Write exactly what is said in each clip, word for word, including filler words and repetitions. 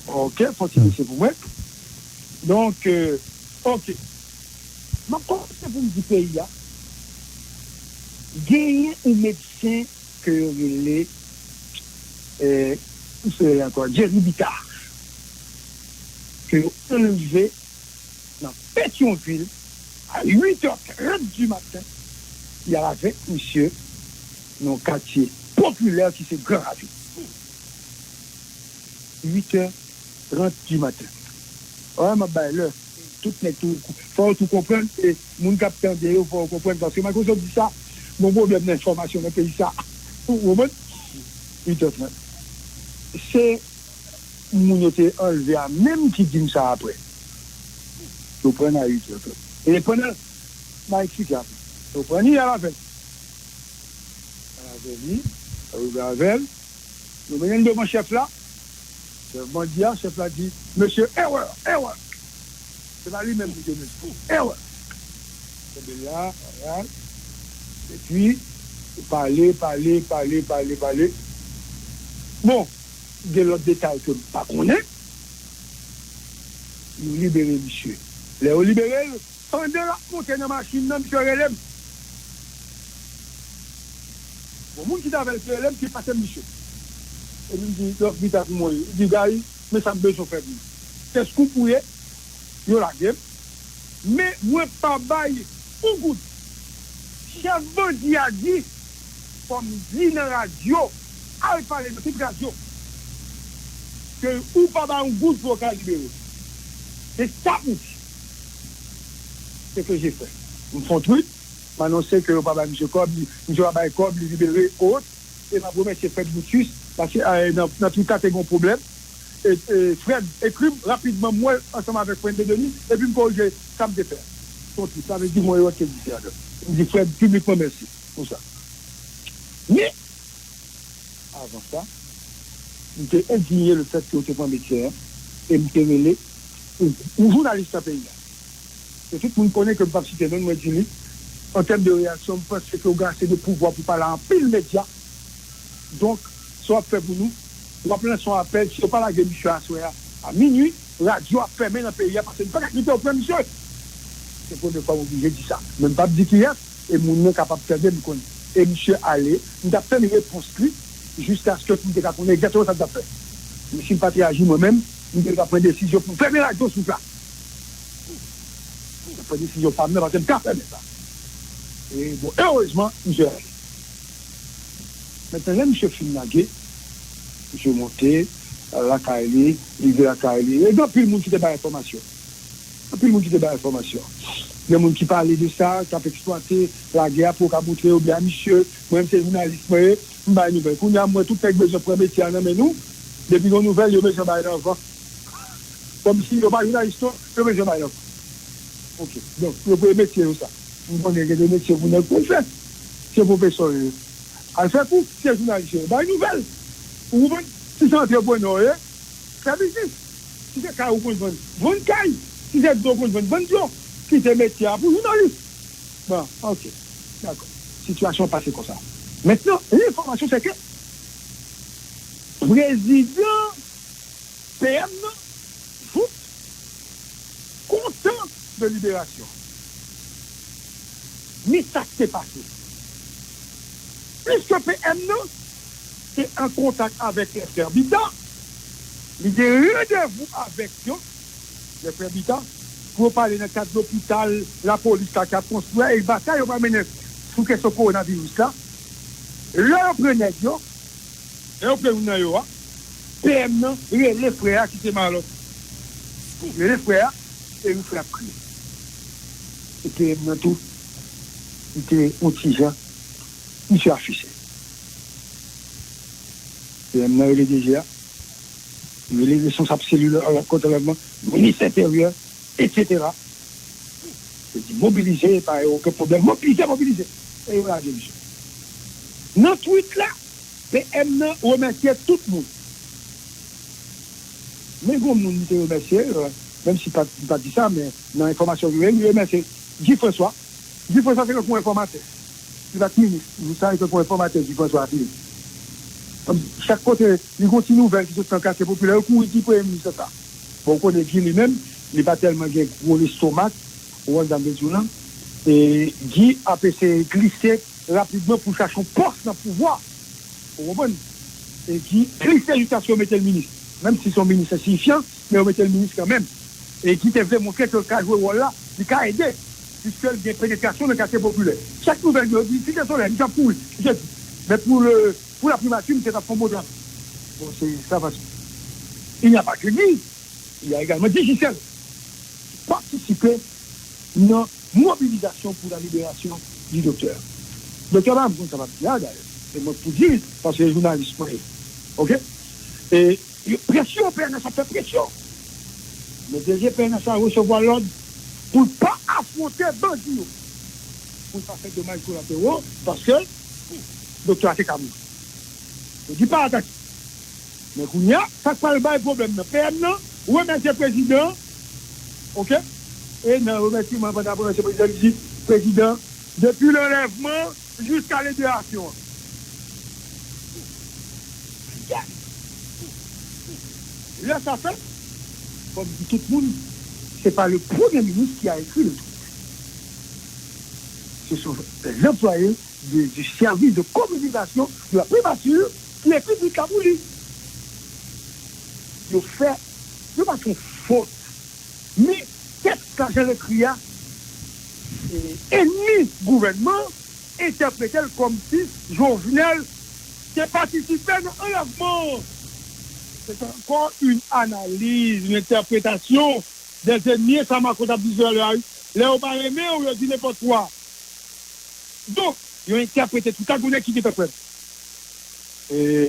Ok, fò ti mesye pou mwen. Donk, euh, ok. M ap kòmanse pou m di peyi a. Genyen yon medsen ke yo rele, euh, se ankò, Jerry Bitar. Ke yo anlve nan Petyonvil, a uit è trant di maten, y al avèk misye nan yon katye popilè ki se Gran Ravin. Uit è trant di maten. Wè, m ap bay lè. Tout nèg tou, fò yo tou konprann, e moun k ap tande yo, fò yo konprann, paske malgre yo di sa, gon pwoblèm nan enfòmasyon nan peyi sa. Ou konprann? Uit è trant. Se moun yo te anlve a menm ki di m sa apre. Yo pran n a uit è trant. E pandan, m a eksplike apre. Yo pran li, y al avè l. Y al avè li, yo rive avè l. Yo mennen l devan chèf la. Chèf bandi a, chèf la di, mesye, erè, erè. Se pa li menm ki te mesye. Erè. Kenbe l la, erè. Epi, pale, pale, pale, pale, pale. Bon, gen lòt detay ke m pa konnen. Yo libere misye. Lè yo libere l, pandan l ap monte nan machin nan, misye rele m. Bon, moun ki t avè l ki rele m, ki pase m misye. Epi m di, Dòk Vita pou mwen. Li di, Gary, men sa m bezwen fè pou ou. Se scoop ou ye, yo lage m. Men mwen pa bay yon goud. Chèf bandi a di, fò m di nan radyo, al pale nan tout radyo, ke ou pa bay yon goud pou yo ka libere l. Se sa pou di. Se ke je fè. M fè yon tweet, m anonse ke yo pa bay misye kòb, li, misye pa bay kòb, li libere, ot. E m ap remèsye Fred Brutus, paske, eh, nan, nan Twitter te gen yon pwoblèm. E, e Fred ekri m rapidman, m wè l ansanm avèk Wendé Denis, epi m korije sa m te fè a. Se yon tweet, sa vle di mwen yo te di se adan. M di Fred piblikman mèsi pou sa. Men, avan sa, m te endinye le fèt ke yo te pran medsen an, e m te rele yon, yon jounalis nan peyi a. E tout moun konnen ke m p ap site non l, mwen di li, an tèm de reyaksyon, m panse ke w gen ase de pouvwa pou pale a anpil medya. Donk, sa w ap fè pou nou, w ap lanse yon apèl, si yo pa lage misye aswè a, a minui, radyo ap fèmen nan peyi a, paske nou pa ka kite yo pran misye. Se premye fwa m oblije di sa. Men m p ap di kiyès, e moun nan kapab tande m konnen. E misye ale, m t ap tann repons li, jiskaske pou m te ka konnen egzakteman sa m t ap fè. Men si m pa t reyaji mwen menm, m te ka pran desizyon pou m fèmen radyo sou plas. M t ap pran desizyon pa m nan, paske m ka fèmen sa. E bon, erezman, misye ale. Mentnan, lè misye fin lage, misye monte lakay li, li rive lakay li. E gen anpil moun ki te bay enfòmasyon. Anpil moun ki te bay enfòmasyon. Gen moun ki pale de sa, k ap eksplwate lagè a pou yo ka montre yo byen a misye. Mwen menm se jounalis mwen ye, m bay nouvèl. Kounye a, m wè tout nèg bezwen pran metye a nan men nou. Depi gen yon nouvèl, yo bezwen bay l anvan. Kòmsi yo pa jounalis non, yo bezwen bay l anvan. Ok. Donk, yo premye metye yo sa. M konnen gen de metye pou nèg pou l fè. Se pwofesè yo ye. Al fè kou, se jounalis yo ye. Bay nouvèl. Ou konprann? Si se antreprenè w ye, fè biznis. Si se kay ou konn vann, vann kay. Si se dlo ou konn vann, vann dlo. Kite metye a pou jounalis. Bon, ok. Dakò. Sitiyasyon an pase konsa. Mentnan, lenfòmasyon se ke prezidan P M nan, jouk kontan de liberasyon. Men sa k te pase. Piske P M nan te an kontak avèk lè frè Bita, li gen randevou avèk yo, lè frè Bita, pou yo pale nan kad lopital, lapolis la k ap konstwi a, e batay yo pral mennen sou kesyon kowonaviris la. Lè yo pran nèg yo, lè yo pran youn nan yo a, P M nan rele frè a ki te malòt. Rele frè a, e wi frè a ap kriye. E P M nan tou, li te yon ti jan, misye afiche. P M nan rele D G a, rele responsab selil kontwòlman, minis enteryè, etsetera. Yo di mobilize, pa gen okenn pwoblèm. Mobilize, mobilize. E yo lage misye. Nan tweet la, P M nan remèsye tout moun. Men gon moun li te remèsye, euh, menm si pa, li pa di sa, men nan enfòmasyon yo, li remèsye Guy François. Guy François se tankou enfòmatè. Li pa t minis. Li sa se tankou enfòmatè Guy François a te ye. Chak kote li gon ti nouvèl ki sot nan katye popilè, yo kouri di premye minis sa. Bon, ou konnen Guy li menm, li pa tèlman gen gwo lestomak, ou konn sa m vle di w lan. E Guy ap eseye glise rapidman pou l chache yon pòs nan pouvwa. Ou konprann? E Guy glise jiskaske yo mete l minis. Menm si se yon minis ensiyifyan, men yo mete l minis kanmenm. E Guy te vle montre ke l ka jwe wòl la, li ka ede, piske l gen penetrasyon nan katye popilè. Chak nouvèl yo di, Site Solèy, misye ap kouri, misye di. Men pou le, pou la primati, misye t ap fè yon bon travay. Bon, se sa fason. Il n'y a pas que Guy, il y a également Digicel ki patisipe nan mobilizasyon pou la liberasyon di doktè. Doktè pa konn sa m ap di a, dayè. Se mwen k pou di, paske se jounalis mwen ye. Oke? E yo, presyon, P N H ap fè presyon. Men D G P N H la resevwa lòd pou l pa afwonte bandi yo. Pou l pa fè domaj kolatero, paske doktè a te ka mouri. Yo di pa atake. Men kounye a, sa k pral bay pwoblèm nan, P M nan remèsye prezidan, oke? E nan remèsiman, pandan ap remèsye prezidan, li di, Prezidan, depi lanlèvman jiska liberasyon an. Lè sa fèt, fò m di tout moun, se pa le premye minis ki a ekri le tweet. Ce sont les employés de, du service de communication de la primature ki ekri tweet la pou li. Yo fè, yo pa fè yon fot. Men tèks la jan l ekri a, e, ènmi gouvènman entèprete l kòmsi Jovenel te patisipe nan anlèvman an. C'est encore une analyse, une interprétation des ennemis, e sa Marco t ap di talè a, wi. Lè yo pa renmen w, yo di nenpòt kwa. Donk, yo entèprete tout sa, gon nèg ki gentan kwè m. E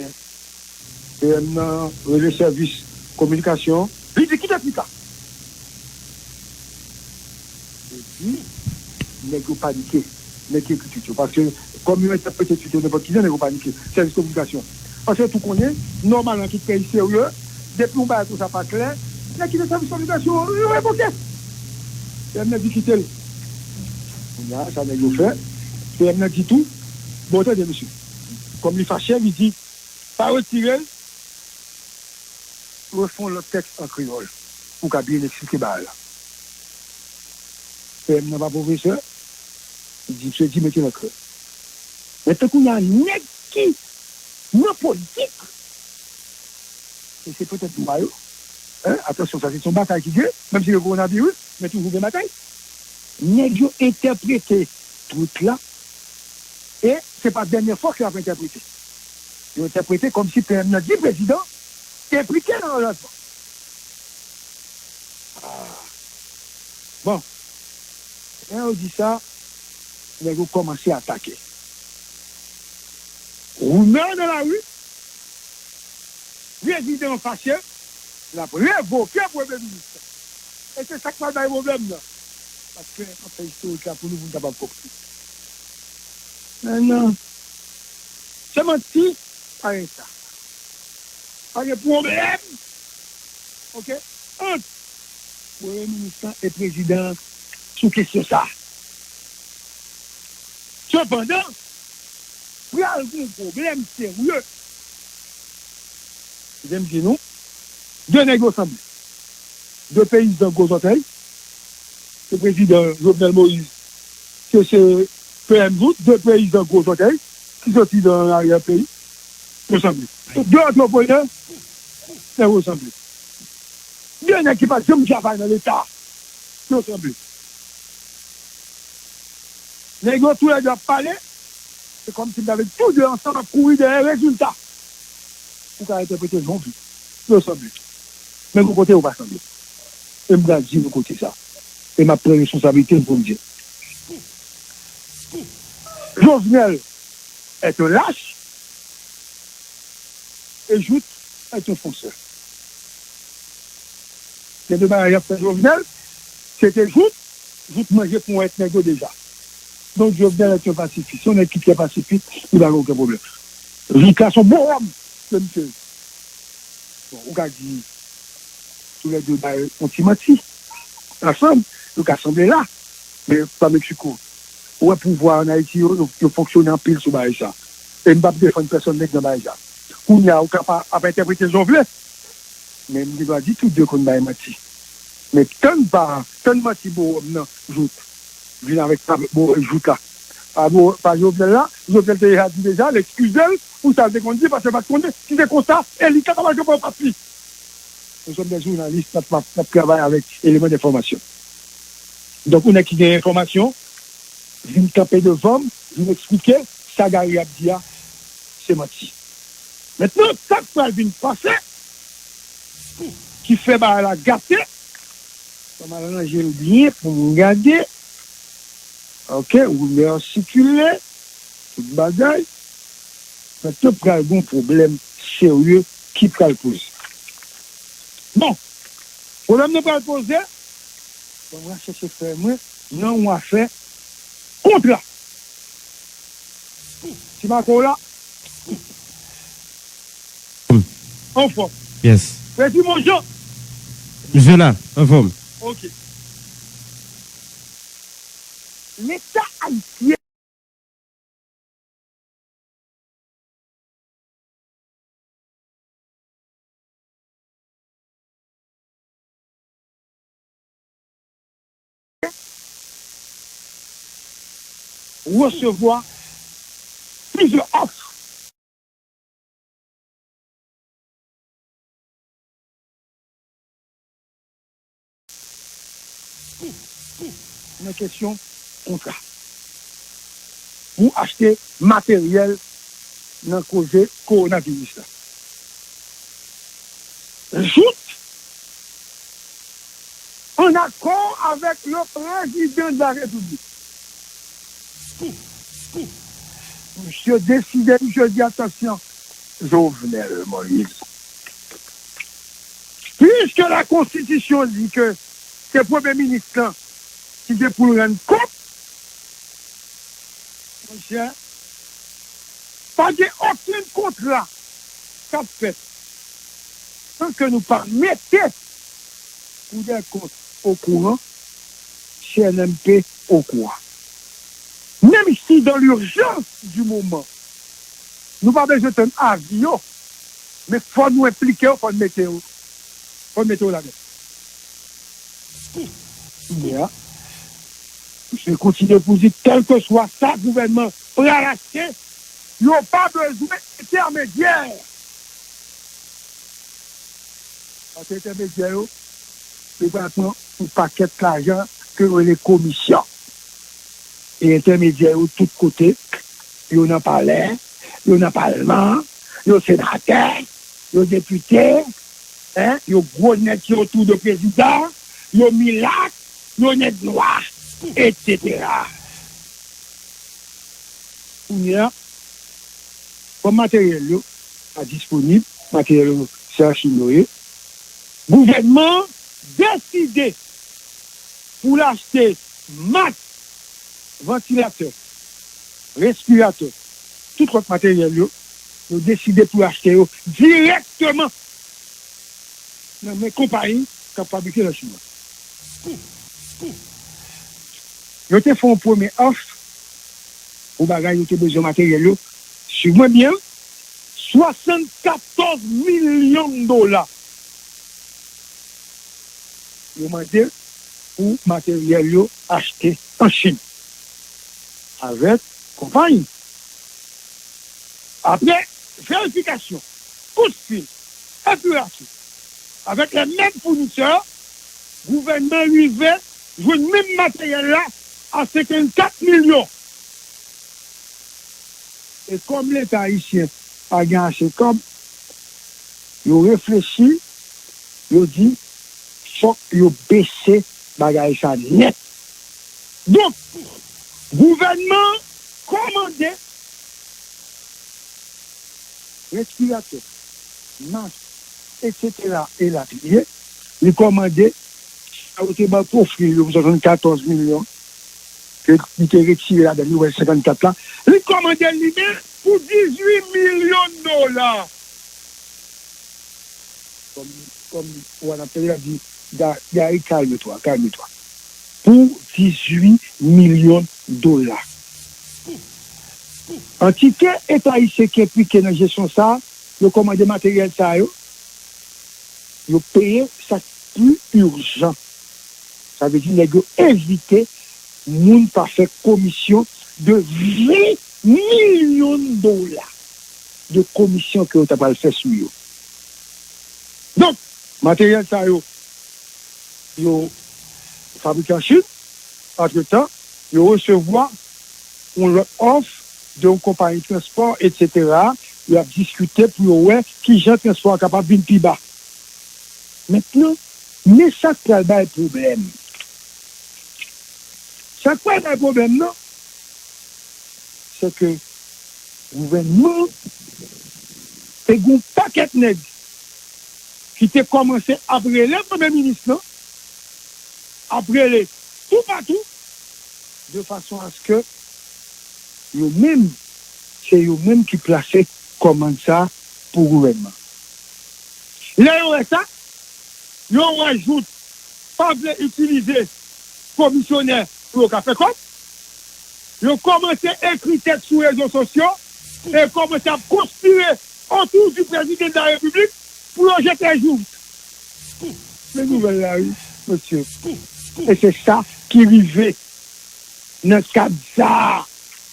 P M nan rele sèvis kominikasyon, li di, "Kite tweet la." Epi, nèg yo panike. Nèg ki ekri tweet yo. Paske, kòm yo entèprete tweet yo nenpòt kijan, nèg yo panike. Sèvis kominikasyon. Paske tou konnen, nòmalman, tout peyi serye, depi yon bagay konsa pa klè, nèg ki nan sèvis kominikasyon yo revoke. P M nan di kite l. Kounye a, sa nèg yo fè. P M nan di tou, bon, tande, mesye. Kòm li fache, li di, pa retire l, refè yon lòt tèks an kreyòl pou w ka byen eksplike bagay la. P M nan pa pwofesè, li di, misye di mete l an kreyòl. Men tankou y a nèg ki nan politik, e se petèt nwa yo, en, atansyon, sa se yon batay ki gen, menm si gen kowonaviris, men toujou gen batay. Nèg yo entèprete tweet la, e se pa dènye fwa ke y ap entèprete. Yo entèprete kòmsi P M nan di prezidan te enplike nan anlèvman. Ah. Bon, lè yo di sa, nèg yo kòmanse atake. Rimè nan lari, prezidan an fache, l ap revoke premye minis la. E se sa k pral bay pwoblèm nan. Paske n ap fè istorik la pou nou, pou n kapab konprann. Men non. Se manti, pa gen sa. Pa gen pwoblèm, oke, ant premye minis lan e prezidan an sou kesyon sa a. Sepandan, pral gen yon pwoblèm serye. Kite m di nou, de nèg yo sanble. De peyizan gwo zòtèy. Se prezidan Jovenel Moïse, se, se P M Jout, de peyizan gwo zòtèy ki soti nan aryè peyi. Yo sanble. De antreprenè, nèg yo sanble. De nèg ki pa t janm travay nan Leta, yo sanble. Nèg yo toulède ap pale, se kòmsi m t avè tou de ansanm ap kouri dèyè rezilta. Ou ka entèprete jan w vle. Yo sanble. Men gon kote yo pa sanble. E m pral di nou kote sa. E m ap pran responsablite m pou m di l. Jovenel est un lâche et Jout est un fonceur. Gen de bagay y ap fè Jovenel, se te Jout, Jout manje ponyèt nèg yo deja. Donk, Jovenel est un pacifiste. Se yon nèg ki trè pasifik, li pa gen okenn pwoblèm. Jout la se yon bon òm ke misye ye. Bon, ou ka di, toulède bay yon ti manti. Ansanm, yo ka sanble la. Men pa Meksiko. Ou wè pouvwa ann Ayiti yo, yo, yo fonksyone anpil sou bagay sa. E m p ap defann pèsonn nèg nan bagay sa. Kounye a, ou ka pa ap entèprete jan w vle. Men m gen dwa di tou de konn bay manti. Men tann pa, tann manti bowòm nan jouk vin avèk pa bowòm jouk la. Pa, bo, pa Jovenel la, Jovenel te deja di deja, l eskize l pou sa l te konn di, paske l pa t konnen si se konsa, e li t ap al kanpe yon pati. Nou sòm de jounalis, n ap, n ap, n ap travay avèk eleman denfòmasyon. Donk, yon nèg ki gen enfòmasyon, vin kanpe devan m, vin eksplike sa Gary ap di a, se manti. Mentnan, sa k pral vin pase, ki fè bagay la gate, fò m al ranje l byen pou m gade. Oke, rimè sikile, tout bagay. Mentnan, pral gen yon pwoblèm serye ki pral poze. Bon, pwoblèm nan pral poze, bon, mwen chèche frè mwen nan yon afè kontra. Ti Mako la, anfòm. Yes. Frè Simon Jean. Misye la, anfòm. Ok. Leta ayisyen resevwa plizyè òf. Nan kesyon kontra pou achte materyèl nan koze kowonaviris la. Jout an akò avèk le président de la République. Misye deside, misye di, atansyon, Jovenel Moïse. Puiske la konstitisyon di ke se premye minis lan ki gen pou l rann kont, monchè, pa gen okenn kontra k ap fèt san ke nou pa mete Kou dè kont okouran, C N M P okouran. Menm si dans l'urgence du moment, nou pa bezwen tann avi yo, men fò nou enplike yo, fò n mete yo, fò n mete yo ladan. Kounye a, misye kontinye pou di, kèlkeswa sa gouvènman pral achte, yo pa bezwen entèmedyè. Paske entèmedyè yo, yo pral pran yon pakèt lajan ke yo rele komisyon. E entèmedyè yo tout kote, yo nan palè, yo nan palman, yo senatè, yo depite, en, yo gwo nèg ki otou de prezidan, yo milat, yo nèg nwa, etsetera. Kounye a, kòm materyèl yo pa disponib, materyèl yo se an Chin yo ye, gouvènman an deside pou l achte mask, vantilatè, respiratè, tout lòt materyèl yo, yo deside pou yo achte yo dirèkteman nan men konpayi k ap fabrike nan Chin nan. Yo te fè yon premye òf pou bagay yo te bezwen materyèl yo. Swiv mwen byen, swasannkatòz milyon dola. Yo mande pou materyèl yo achte an Chin avèk konpayi. Apre verifikasyon, kout fil, epirasyon, avèk lè menm founisè, gouvènman rive jwenn menm materyèl la a senkannkat milyon. E kòm Leta ayisyen pa gen ase kòb, yo reflechi, yo di, fòk yo bese bagay sa nèt. Donk, gouvènman an kòmande respiratè, mask, etsetera, elatriye. Li kòmande, sa yo te ban pwofil yo pou swasannkatòz milyon, ke li te retire ladan li, wè senkannkat la. Li kòmande li menm pou dizuit milyon dola. Kòm, kòm w ap tande la di, Ga-, Gary, calme-toi, calme-toi. Pou dizuit milyon dola. Antite Eta ayisyen ki enplike nan jesyon sa a, yo kòmande materyèl sa yo, yo peye sa k pi ijan. Sa vle di nèg yo envite moun pa fè komisyon de ven milyon dola de komisyon ke yo ta pral fè sou yo. Donk, materyèl sa yo, yo fabrike an Chin, antretan, yo resevwa yon lòt òf de yon konpayi transpò, etsetera. Y ap diskite pou yo wè kijan transpò a kapab vin pi ba. Mentnan, men sa k pral bay pwoblèm. Sa k pral bay pwoblèm nan, se ke gouvènman te gen yon pakèt nèg ki te kòmanse ap rele premye minis lan, ap rele toupatou, de fason aske yo menm, se yo menm ki plase kòmann sa pou gouvènman. Lè yo wè sa, yo wè Jouthe pa vle itilize komisyonè pou yo ka fè kòb. Yo kòmanse ekri tèks sou rezo sosyo e kòmanse ap konspire otou di prezidan de la repiblik pou yo jete Jouthe. Men nouvèl la, wi, mesye. E se sa ki rive nan kad sa a.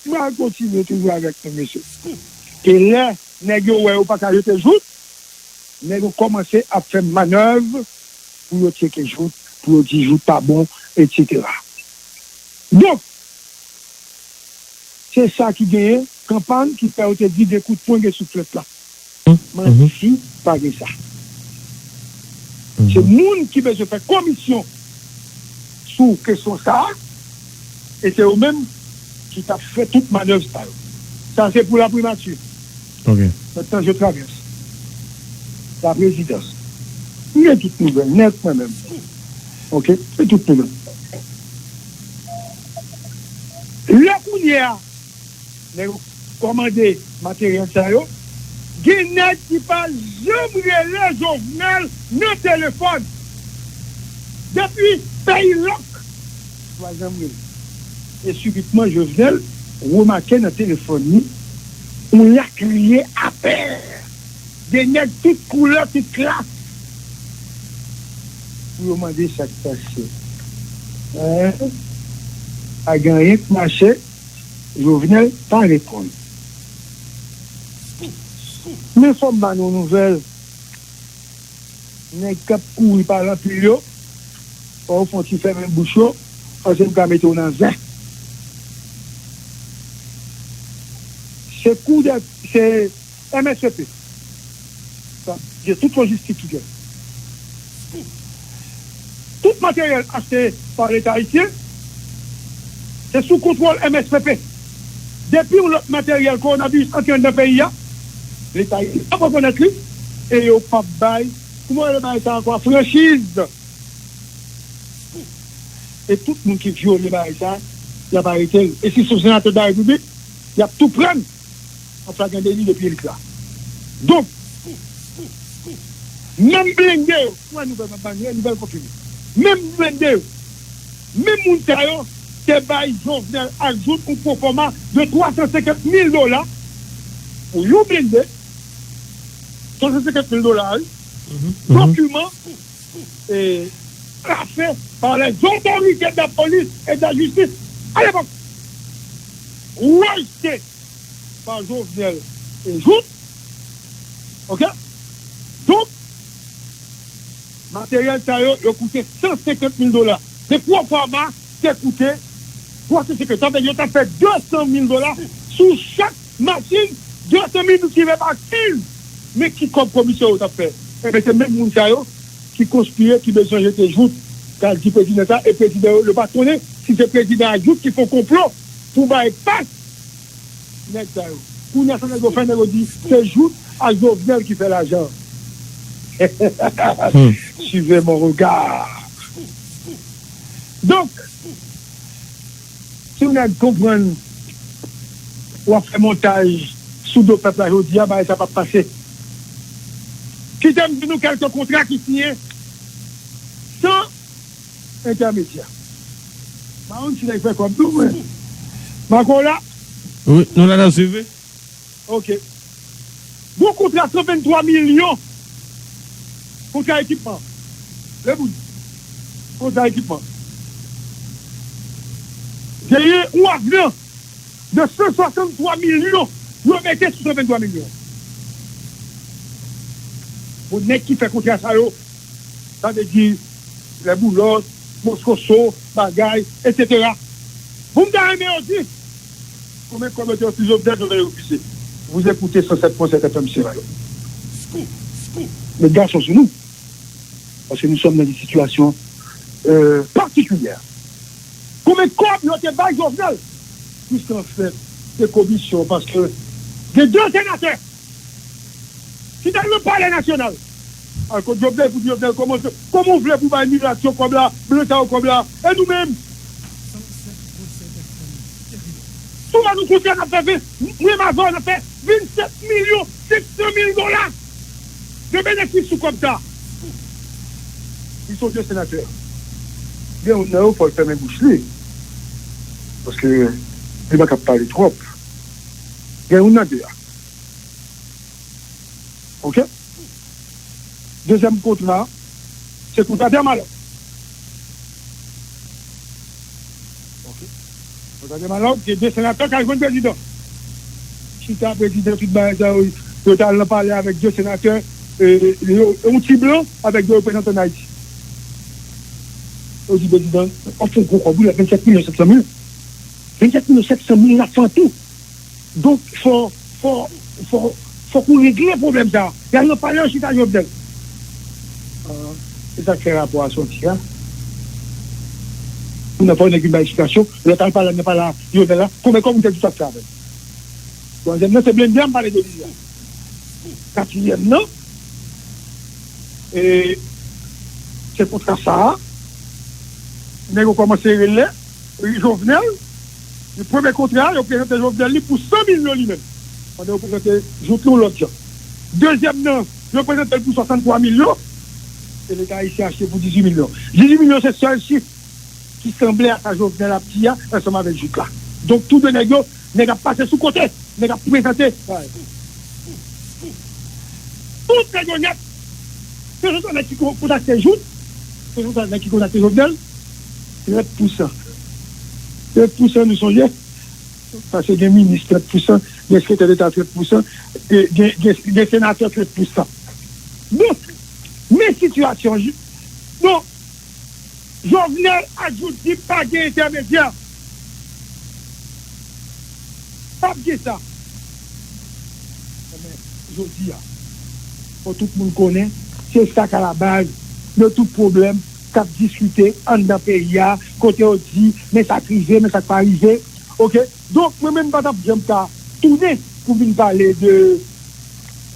Mwen kontinye toujou avèk nou, mesye. E lè nèg yo wè yo pa ka jete Jouthe, nèg yo kòmanse ap fè manèv pou yo tcheke Jouthe, pou yo di Jouthe pa bon, etsetera. Donk, se sa ki genyen, kanpay ki fè yo te di gen kout pwen, gen souflèt la. Manti, pa gen sa. Se moun ki bezwen fè komisyon sou kesyon sa a, e se yo menm ki t ap fè tout manèv sa yo. Sa se pou la primati. Mentnan, je traverse la prezidans. M gen tout nouvèl nèt mwen menm. Oke? M gen tout nouvèl. Lè kounye a, nèg yo kòmande materyèl sa yo, gen nèg ki pa janm rele Jovenel nan telefòn. Depi peyi lòk, yo pa janm rele. E sibitman, Jovenel remake nan telefòn li yon lakriye apèl de nèg tout koulè, tout klas, pou yo mande sa k pase. Hein? Pa gen anyen k mache, Jovenel pa reponn. Men fò m ba nou nouvèl. Nèg k ap kouri pale anpil yo, fò yo fè yon ti fèmen bouch yo, paske m ka mete w nan zen. Se kou de, se M S P P. Sa, se tout lojistik ki gen. Tout materyèl achte pa Leta ayisyen, se sou kontwòl M S P P. Depi yon lòt materyèl kowonaviris antre anndan peyi a, Leta ayisyen p ap rekonèt li, e yo p ap bay, kouman yo rele bagay sa ankò, franchiz. E tout moun ki vyole bagay sa, y ap arete l. E si se yon senatè de la repiblik, y ap tou pran l an flagran deli depi elit la. Donk, menm blende yo, wè nouvèl m ap ba nou, nouvèl konfime. Menm blende yo, menm moun sa yo te bay Jovenel ak Jouthe yon pwofòma de twa san senkant mil dola pou yon blende, twa san senkant mil dola, wi. Dokiman, e, trase pa lè zotorite de la polis e de la jistis a lepòk, rejte pa Jovenel e Jouthe. Oke? Donk, materyèl sa yo, yo koute san senkant mil dola. Men pwofòma te koute twa san senkant. Sa vle di yo t ap fè de san mil dola sou chak machin, de san mil ki remakil. Men ki kòb komisyon yo t ap fè? Enben, se menm moun sa yo ki konspire, ki bezwen jete Jouthe, k al di prezidan sa, e prezidan yo, yo pa konnen si se prezidan ak Jouthe ki fè yon konplo pou bay pas nèg sa yo. Kounye a, sa nèg yo fè, nèg yo di se Jouthe ak Jovenel ki fè lajan. Suivez mon regard. Donk, si yon nèg konprann w ap fè montaj sou do pèp la jodi a, bagay sa p ap pase. Kite m di nou kèlke kontra ki siyen san entèmedyè. Maroun, si nèg fè kòb tou, mwen. Marco la? Wi, nou la n ap swiv, wi. Oke. Gon kontra san venntwa milyon. Kontra ekipman. Lè pou di. Kontra ekipman. Genyen yon avyon de san swasanntwa milyon. Yo mete sou san venntwa milyon. Bon, nèg ki fè kontra sa yo, sa vle di, lè Boulos, Moscoso, bagay, etsetera. Bon, m ta renmen yo di, konbyen kòb yo te ofri Jovenel, Jovenel refize. Vous écoutez san sèt pwen sèt F M Sierra Leone. Scoop, scoop. Met gason sou nou. Paske nou sòm nan yon sitiyasyon, euh, patikilye. Konbyen kòb yo te bay Jovenel? Piske anfèt, se komisyon, paske gen de senatè ki t al nan Palè Nasyonal. Al kot Jovenel pou di Jovenel, kòman, kòman w vle pou bay milat yo kòb la, blan sa yo kòb la, e nou menm? Tou lè nou kontre, n ap fè ven, mwen m avè w, n ap fè vennsèt milyon senk san mil dola de benefis sou kòb sa. Li sonje senatè. Gen youn nan yo, fò l fèmen bouch li. Paske li pa kab pale twòp. Gen youn nan de a. Oke? Dezyèm kontra, se kontra Dermalòk. Oke? Kontra Dermalòk, gen de senatè k al jwenn prezidan. Chita prezidan, tout bagay sa yo, yo t al nan palè avèk de senatè, e, e, yon ti blan avèk de reprezantan Ayiti. Yo di prezidan, w ap fè yon gwo kòb, wi, vennsèt milyon sèt san mil. Vennsèt milyon sèt san mil, n ap fè an tou. Donk, fò, fò, fò, fòk ou regle pwoblèm sa a. Y al nan palè, yo chita Jovenel. Ah, se sa k fè rapò a sòti a. Moun nan fò nèg vin bay eksplikasyon. Lè w t al pale nan palè a, Jovenel la, konbyen kòb ou te di w t ap fè avè l? Twazyèm nan, se blende a m pale de li a. Katriyèm nan, e, se kontra sa a. Nèg yo kòmanse rele. Jovenel, li premye kontra, yo prezante Jovenel li pou san milyon li menm. Pandan yo prezante Jout li yon lòt jan. Dezyèm nan, yo prezante l pou swasanntwa milyon. E Leta ayisyen achte pou dizuit milyon. Dizuit milyon se sèl chif ki sanble a sa Jovenel ap di a, ansanm avèk Jout la. Donk, tou de nèg yo, nèg ap pase sou kote. Nèg ap prezante. Tout nèg yo nèt. Keseswa nèg ki ko-, kontakte Jout, keseswa nèg ki kontakte Jovenel, trant pou san. Trant pou san, nou sonje? Paske gen minis trant pou san, gen sekretè deta trant pou san, gen, gen, gen, gen senatè trant pou san. Donk, men sitiyasyon. Donk, Jovenel ak Jout di pa gen entèmedyè. P ap gen sa. Men, jodi a, fò tout moun konnen, se sa k alabaz de tout pwoblèm k ap diskite anndan peyi a, kote yo di, men sa k rive, men sa k pa rive. Oke? Donk, mwen menm, m pa t ap janm ka tounen pou vin pale de,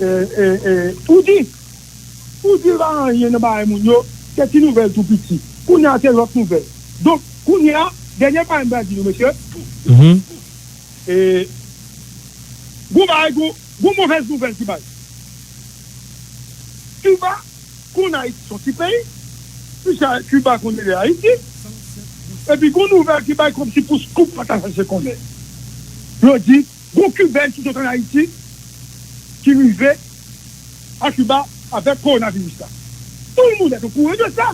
e, e, e, ou di, Ou di pa anyen nan bagay moun yo, se ti nouvèl tou piti. Kounye a, se lòt nouvèl. Donk, kounye a, dènye bagay m pral di nou, mesye, Mhm. e, gon bagay, gon, gon movèz nouvèl ki bay. Kiba konn Ayiti se yon ti peyi, piske Kiba konn rele Ayiti, epi gon nouvèl ki bay kòmsi pou Scoop pa ta chache konnen. Yo di, gon Kibèn ki sot ann Ayiti, ki rive a Kiba avèk kowonaviris la. Tout le monde est au courant de ça.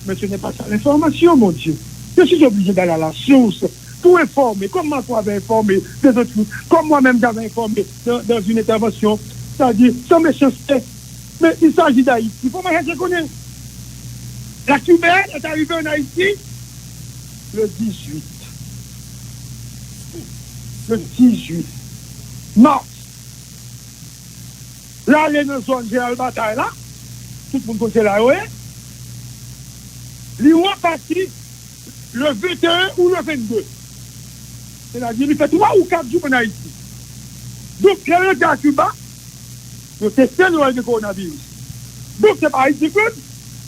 Mais ce n'est pas ça l'information, mon Dieu. Je suis obligé d'aller à la source pour informer, comme Marco avait informé des autres jours, comme moi-même j'avais informé dans, dans une intervention, c'est-à-dire sans méchanceté. Mais il s'agit d'Haïti. Faut pas chercher connaître. La Cubaine est arrivée en Haïti le dix-huit. Le dix-huit mars. L ale nan zòn Jeneral Batay la, tout moun konn se la yo ye. Li repati le venteyen ou le vennde. Sètadi, li fè twa ou kat jou ann Ayiti. Donk, lè l rantre a Kiba, yo teste l, yo wè l gen kowonaviris. Donk, se pa Ayiti k pran l,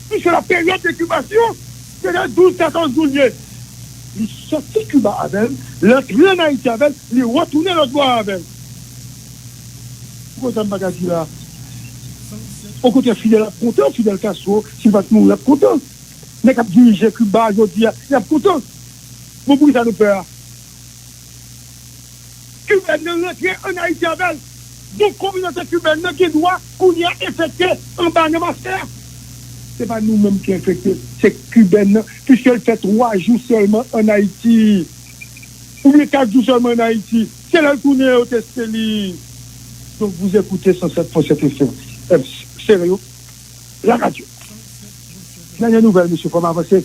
piske la peryòd denkibasyon, se de douz, katòz jou l ye. Li soti Kiba avè l, l antre ann Ayiti avè l, li retounen lòtbò a avè l. Poukisa m pa ka di la? Okontrè, Fidel ap kontan, Fidel Castro, si l pa t mouri, l ap kontan. Nèg k ap dirije Kiba jodi a, y ap kontan. Bon, poukisa nou pè a? Kibèn nan rantre ann Ayiti avè l. Tout kominote kibèn nan gen dwa kounye a enfekte anba nan maske a. Se pa nou menm ki enfekte, se kibèn nan, piske l fè twa jou sèlman ann Ayiti, oubyen kat jou sèlman ann Ayiti. Se lè l tounen yo teste li. Donc, vous écoutez cent sept point sept F M, F M, Stereo, la radio. Dènye nouvèl, mesye, fò m avanse.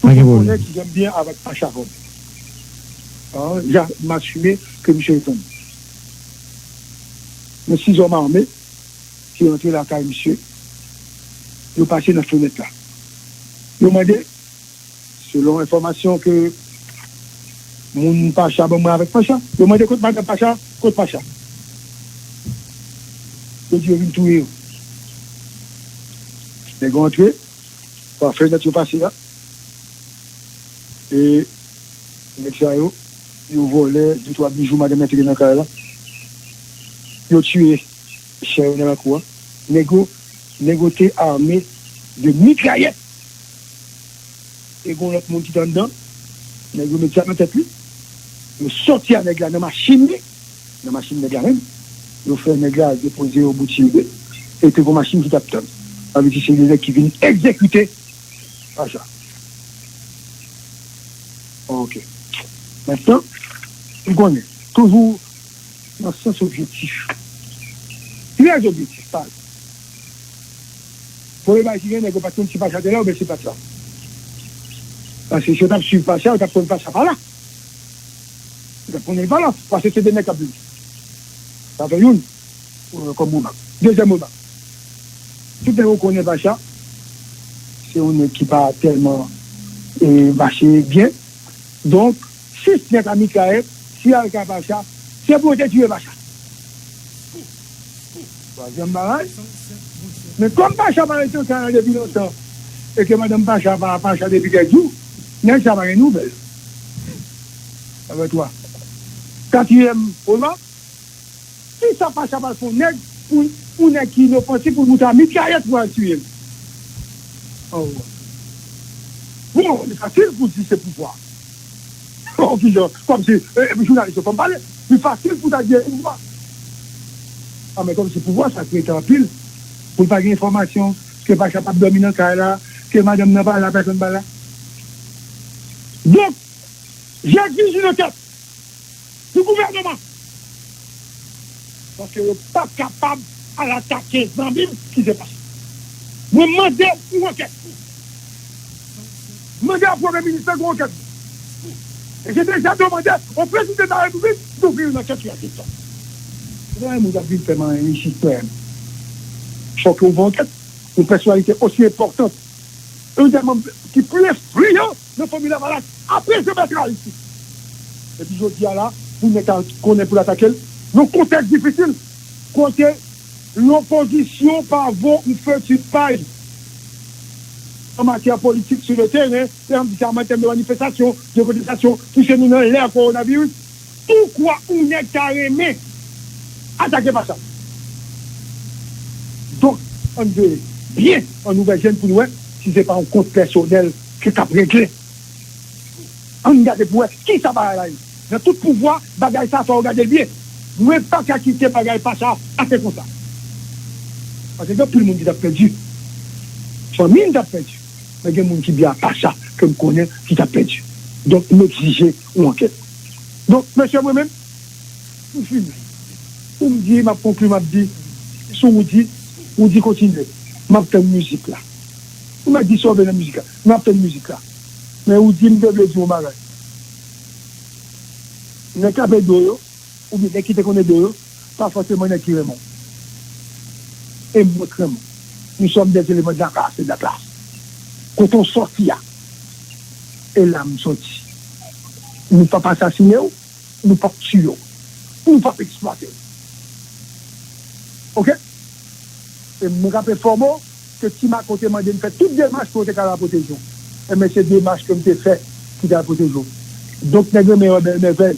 Tout moun konnen ki jan m byen avèk Pacha Vòb. An, ja, m asime ke misye reponn. Men sis zòm ame ki rantre lakay misye, yo pase nan fenèt la. Yo mande, selon enfòmasyon ke moun Pacha ban mwen avèk Pacha, yo mande kot madanm Pacha, kot Pacha. Yo di yo vin touye yo. Nèg yo antre pa fenèt yo pase a. E nèg sa yo, yo vòlè de twa bijou madanm nan te gen nan kay la. Yo tiye chè yo nan lakou a. Nèg yo, nèg yo te ame de mitrayèt. E gen yon lòt moun ki te anndan. Nèg yo met zam nan tèt li. Yo sòti a nèg la nan machin li. Nan machin nèg la menm. Yo fè nèg la depoze yo bout Chiribe. E te gen yon machin ki t ap tann. Sa vle di se de nèg ki vin egzekite Pacha. Ok. Mentnan, m konnen, toujou nan sans objektif. Trè objektif, pa. Premye bagay ki gen, nèg yo pa t konn si Pacha te la oubyen si pa t la. Paske si yo t ap swiv Pacha, yo t ap konn Pacha pa la. Yo t ap konnen l pa la. Paske se de nèg k ap vini. Sa fè youn, euh, kòm remak. Dezyèm remak. Tout nèg yo konnen Pacha, se yon nèg ki pa tèlman, eh, mache byen. Donk, si nèg la mitrayèt, si al ka Pacha, se pou yo te tiye Pacha. Twazyèm bagay, men kòm Pacha pa rete ansanm depi lontan, e ke madanm Pacha pa Pacha depi kèk jou, nèg sa pa gen nouvèl. Sa fè twa. Katriyèm remak, kisa Pacha pral fè yon nèg pou yon nèg ki inofansif pou l moute a mitrayèt pou al tiye l? Oh. Bon, li fasil pou di se pouvwa. Oh, kijan, kòmsi, e, epi jounalis yo, fò m pale. Li fasil pou ta di e pouvwa. A, men kòmsi pouvwa sa krete anpil. Pou l pa gen enfòmasyon, ke Pacha p ap dòmi nan kay la, ke madanm nan pa la, pèsonn pa la. Donk, je dis une tèt. Pou gouvènman. Paske yo pa kapab al atake zanmi m ki se Pacha. Mwen mande yon ankèt. Mande a premye minis lan yon ankèt. E je deja demande au président de la République d'ouvrir une enquête sur la question. Se pa yon moun k ap vin fè manyen isit, frè m. Fòk yo ouvè ankèt. Yon pèsonalite osi enpòtan, yon dè manm ki pli enfliyan nan fanmi Lavalas apre Jean Bertrand Aristide. Epi jodi a la, pou nèg ta konnen pou l atake l, yon kontèks difisil, kote lopozisyon pa vo yon feti pay an matyè politik sou le teren, lè m di sa an tèm de manifestasyon, de pwotestasyon, touche nou nan lè kowonaviris. Poukwa yon nèg ta renmen atake Pacha? Donk, ann veye byen, ann ouvè je n pou n wè si se pa yon kont pèsonèl ke k ap regle. Ann gade pou wè kisa bagay la ye. Nan tout pouvwa, bagay sa fò w gade l byen. Mwen pa ka kite bagay Pacha pase konsa. Paske gen anpil moun ki t ap pèdi. Fanmi m t ap pèdi. Men gen moun ki byen a Pacha ke m konnen ki t ap pèdi. Donk, m egzije yon ankèt. Donk, mesye, mwen menm, m fini. Pou m di, m ap konkli, m ap di, sou Roody, Roody kontinye. M ap tann mizik la. Ou mèt di sa w vle nan mizik la. M ap tann mizik la. Men Roody, m te vle di w yon bagay. Nèg k ap ede w yo, oubyen nèg ki te konn ede w yo, pa fòseman nèg ki renmen w. E mwen k renmen w. Nous sommes des éléments de la race et de la classe. Kote w sòti a, e la m sòti. Nou p ap asasine w, nou p ap tiye w, nou p ap eksplwate w. Oke? E mwen k ap enfòme w ke Ti Mako te mande m fè tout demach pou yo te ka al pwoteje w. Enben, se demach ke m te fè ki te al pwoteje w. Donk, nèg renmen yo bèl mèvèy.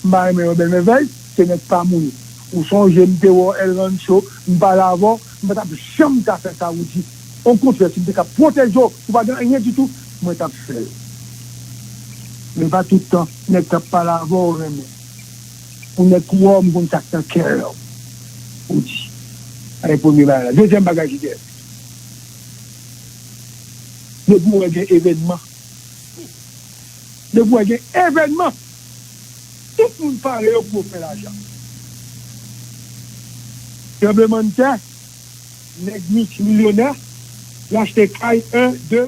M pa renmen yo bèl mèvèy, se nèg pa moun. Ou sonje m te wè w El Rancho, m pale avè w, m pa t ap janm ta fè sa, Roody. Okontrè, si m te ka pwoteje w, ou pa gen anyen ditou, mwen t ap fè l. Men pa tout tan, nèg k ap pale avè w renmen. Ou nèg pou wè, m konn sa k nan kè w. Ou di. Sa e premye bagay la. Dezyèm bagay ki gen. Depi w wè gen evènman. Depi w wè gen evènman. Tout moun pare yo pou yo fè lajan. Tranblemanntè, nèg miltimilyonè, yo achte kay, en, de,